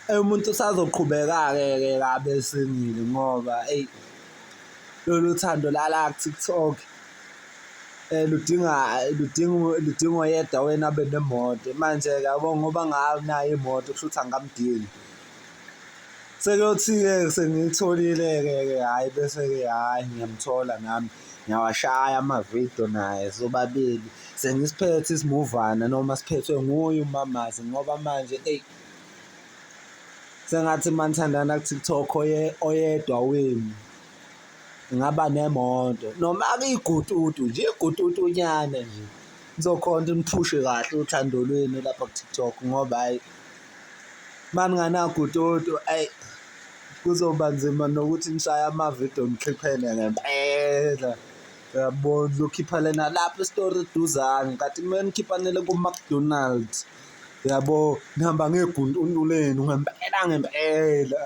Umuntu usazoqhubeka-ke ke abe esengile ngoba eyi lolu thando lala ku-TikTok ludinga ludinga ludinga oyedwa wena abe nemoto. Manje-ke yabo ngoba nganayo imoto kusho ukuthi angikamdingi. Sekuyothi-ke sengiyitholile-ke ke hhayi bese-ke hhayi ngiyamthola nami ngiyawashaya amavidiyo naye sobabili. Sengisiphethe isimuvana noma siphethwe nguye umamazi ngoba manje eyi sengathi uma nithandana ku-TikTok oyedwa wenu ingaba nemoto noma-ke igututu nje igututunyana nje nizokhona ukuthi niphushe kahle uthando lwenu lapha ku-TikTok ngoba hhayi uma ninganagututu ayi kuzoba nzima nokuthi nishaye amavidiyo nikhiphene ngempela. Uyabona uzokhipha lena lapha esitori eduzane kanti kumele nikhiphanele ku-McDonald's. Uyabo nihamba ngeguntuntu lenu ngempela ngempela.